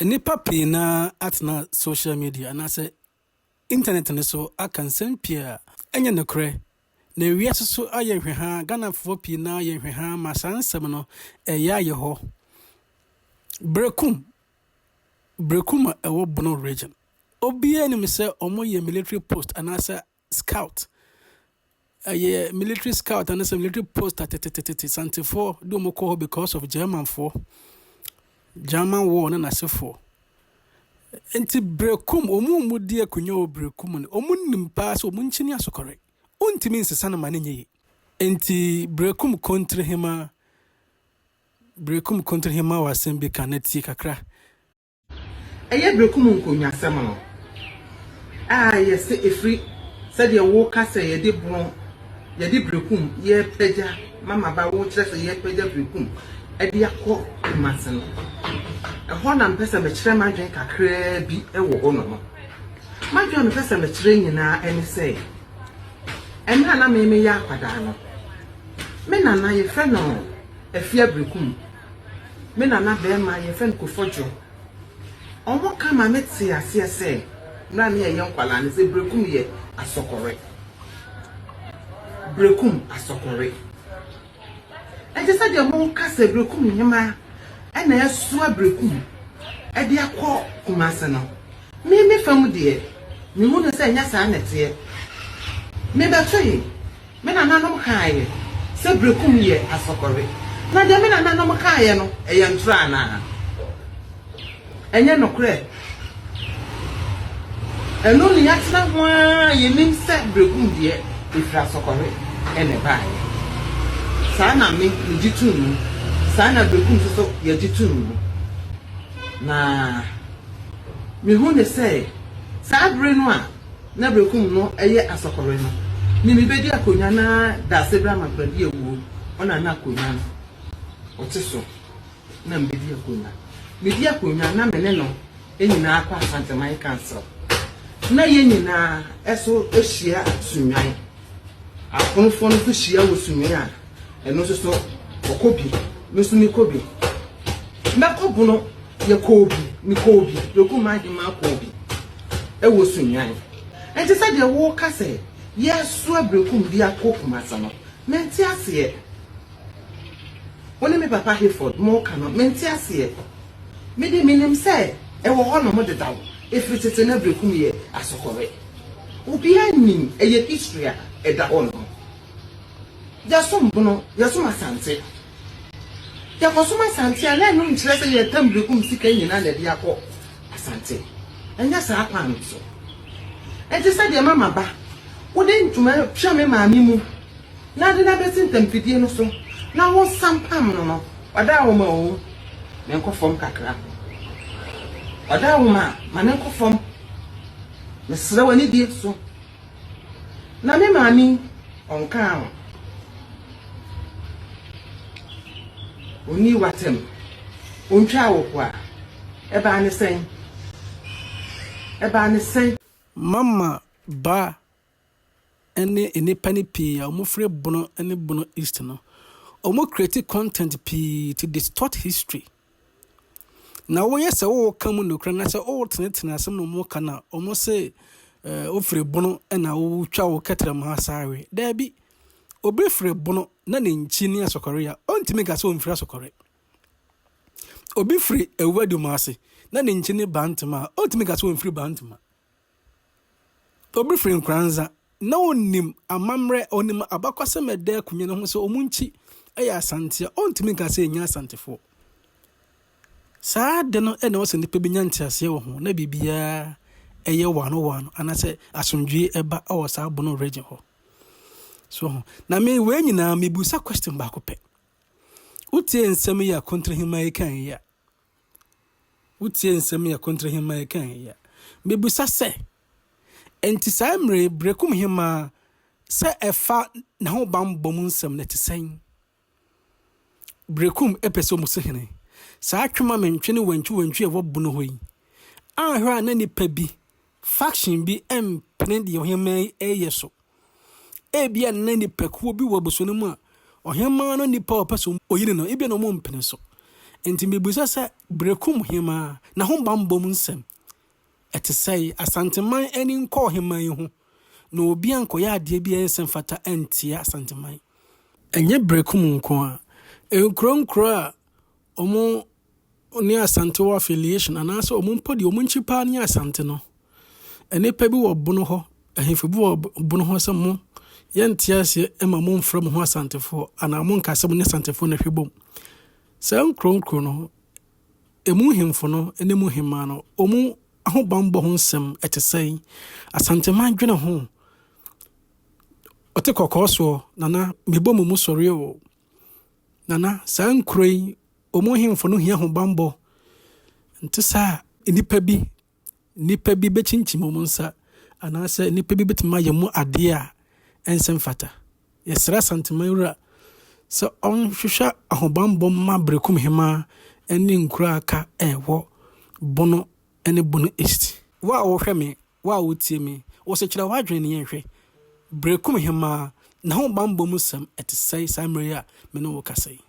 Nnipa pii no ara atena social media anaasɛ internet no so aka nsɛm pii a ɛnyɛ nokorɛ. Na wiase so ayɛ nhwɛhaa, Ghanafoɔ pii no ara yɛ nhwɛhaa ma saa nsɛm no ɛyɛ ayɛ hɔ. Berekum, Berekum a ɛwɔ Bono region, obiara nim sɛ wɔyɛ military post anaasɛ scout. Ɛyɛ military scout anaasɛ military post a tetetete Santefoɔ de wɔn kɔ hɔ because of Germanfoɔ, German war ne n'asefoɔ. Nti Berekum, wɔn a wɔdi akonnwa wɔ Berekum no, wɔn nim paa sɛ wɔn nkyini asokɔre. Wontumi nsesa no ma no nyɛ yie. Nti Berekum Kontirihema, Berekum Kontirihema wɔ asɛm bi ka na tie kakra. Ɛyɛ berekum nkonnwasɛm no a yɛse ɛfiri sɛdeɛ woka sɛ yɛde bono yɛde berekum yɛrepagya mama ba wokyerɛ sɛ yɛrepagya berekum de akɔ Kumase no, ɛhɔ na mepɛ sɛ mekyerɛ m'adwene kakraa bi wɔ hɔ nom. M'adwene a mepɛ sɛ mekyerɛ nyinaa ne sɛ, ɛmmerɛ a na me meyɛ akwadaa no, me nana yɛfrɛ no Afia Berekum. Me nana barima yɛfrɛ no Kofodwo. Ɔmo ka ma me tee aseɛ sɛ mmerɛ a ne yɛyɛ nkwadaa no sɛ Berekum yɛ asɔkɔre. Berekum asɔkɔre. Ɛnti sɛdeɛ mo ka sɛ Berekum hemaa ɛna ɛsoa Berekum ɛde akɔ Kumase no, me me fa mu deɛ me hu no sɛ ɛnyɛ saa na ɛteɛ. Me bɛtoe. Me nananom kaeɛ sɛ berekum yɛ asɔkɔre. Na deɛ me nananom kaeɛ no, ɛyɛ ntorɔ anaa? Ɛnyɛ nokorɛ. Ɛno ne yɛatena ho ara yɛnim sɛ berekum deɛ, ɛfiri asɔkɔre na ɛbaeɛ. Saa na me, megye tom mu. Saa na berekum nso so yɛgye tom mu. Na mehu ne sɛ saa bere no a na berekum no yɛ asɔkɔre no, ne mibedi akonnwa na Daasebrɛ Amankwadi awuo, ɔna na akonnwa no ɔte so na mibedi akonnwa. Medi akonnwa na me ne no nyinaa kɔ Asanteman Council na yɛn nyinaa so hyia Sunnwan. Akonofoɔ no nso hyia wɔ Sunnwan a, ɛno nso so ɔkɔ bi, me nso mekɔ bi. Mɛkɔ Bono Yɛkɔɔ bi, mekɔɔ bi, Berekum Ahemaa kɔɔ bi wɔ Sunyani. Nti sɛdeɛ woka sɛ yɛresoa Berekum de akɔ Kumasi no, mente aseɛ. Wo ne me papa Hayford moreka no, mente aseɛ. Me de menim sɛ ɛwɔ hɔnom dedaw, ɛfiri tete na Berekum yɛ asɔkɔre. Obiara nim, ɛyɛ history a ɛda hɔnom. Yɛsom Bono, yɛsom Asante. Yɛkɔsom Asante a, na ɛno nkyerɛ sɛ yɛretam berekum sika nyinaa na ɛde akɔ Asante. Ɛnyɛ saa kwan no so. Enti sɛdeɛ mama ba, wode ntoma twa me maame mu na de no abɛsi ntamfidie no so na wosan pam no no, ɔda nwoma oo, menkɔ fam kakra. Ɔda nwoma a, ma no nkɔ fam. Mesrɛ wo anidie so. Na me maame yi, ɔnkaa ho. Ɔnnii w'atɛm, ɔntwaa wo po a, ɛbaa ne sɛn? Ɛbaa ne sɛn? Mama ba ne nnipa no pii a wɔfiri Bono ne Bono East no, wɔn create content pii to distort history. Na woyɛ sɛ woreka mu nokorɛ na sɛ woretenetene asɛm na wɔka no a, wɔn se eh, wofiri bono na wotwa wo kɛtrɛma ha saa we. Daabi, obi firi bono na ne nkyi ne asɔkɔre a, ɔntumi nka sɛ ɔmfiri asɔkɔre. Obi firi awuadum ase na ne nkyi ne bantama a, ɔntumi nka sɛ ɔmfiri bantama. Obi firi Nkoranza na ɔnim amammerɛ, ɔnim abakɔsɛm a ɛda akonnwa no ho sɛ wɔn nkyi yɛ Asante a, ɔntumi nka sɛ ɛnyɛ Asantefoɔ. Saa ade no na ɛwɔ sɛ nnipa bi nya nteaseɛ wɔ ho na biribiara ɛyɛ wano wano anaasɛ asomdwoeɛ ɛba wɔ saa Bono region hɔ. So ho. Na me wei nyinaa mebusa question baako pɛ. Wotie nsɛm yi a Kontrahima yi kan yi a, Wotie nsɛm yi a Kontrahemmaa yi kae yi a, mibisa sɛ, Enti saa mmere yi, Berekum Hemmaa, sɛ ɛfa n'ahobammɔ mu nsɛm no, ɛte sɛn? Berekum pɛ sɛ omusi hene. Saa twe-ma-mentwe ne wantwi-wantwi a ɛwɔ Bono hɔ yi, anhwɛ a na nnipa bi, faction bi mpene deɛ ɔhemmaa yi reyɛ so. Ebia na nnipakuo bi wɔ abusua no mu a ɔhemmaa no nnipa a ɔpɛ sɛ oyi no no, ebia na wɔmpene so. Enti mebisa sɛ, Berekum Hemaa, n'ahobammɔ mu nsɛm, ɛte sɛn? Asanteman ani nkɔ ɔhemaa yi ho, na obi ankɔyɛ adeɛ bi a ɛnsɛ mfata antia Asanteman. Ɛnyɛ Berekum nko ara, nkuro nkuro a wɔn ne Asante wɔ affiliation anaasɛ wɔn mpo deɛ wɔn nkyi paa ne Asante no, nnipa bi wɔ Bono hɔ, ahemfo bi wɔ Bono hɔ sɛ mo, yɛnte aseɛ ma momfrɛ mo ho Asantefoɔ anaa monka sɛ mo ne Asantefoɔ na ɛhwɛ bom. Saa nkuro nkuro no, ɛmu nhemfo no ne mu hemmaa no, wɔn ahobammɔ ho nsɛm ɛte sɛn? Asanteman dwene ho. Ɔte kɔkɔɔ soɔ, Nana, mebɔ mo mu sɔre o. Nana, saa nkuro yi, wɔn nhemfo no hia ahobammɔ. Nte saa a, nnipa bi, nnipa bi bɛkyinkyim wɔn nsa anaasɛ nnipa bi bɛtumi ayɛ mu adeɛ a ɛnsɛ mfata. Yɛsrɛ Asanteman wura sɛ ɔnhwehwɛ ahobammɔ mma Berekum Hemaa ne nkuro a aka a ɛwɔ Bono ne Bono East. Wo a wohwɛ me, wo a wotie me, wo so kyerɛ w'adwene na yɛnhwɛ. Berekum Hemaa, n'ahobammɔ mu sɛm ɛte sɛn saa mmerɛ yi a me ne wo rekasa yi?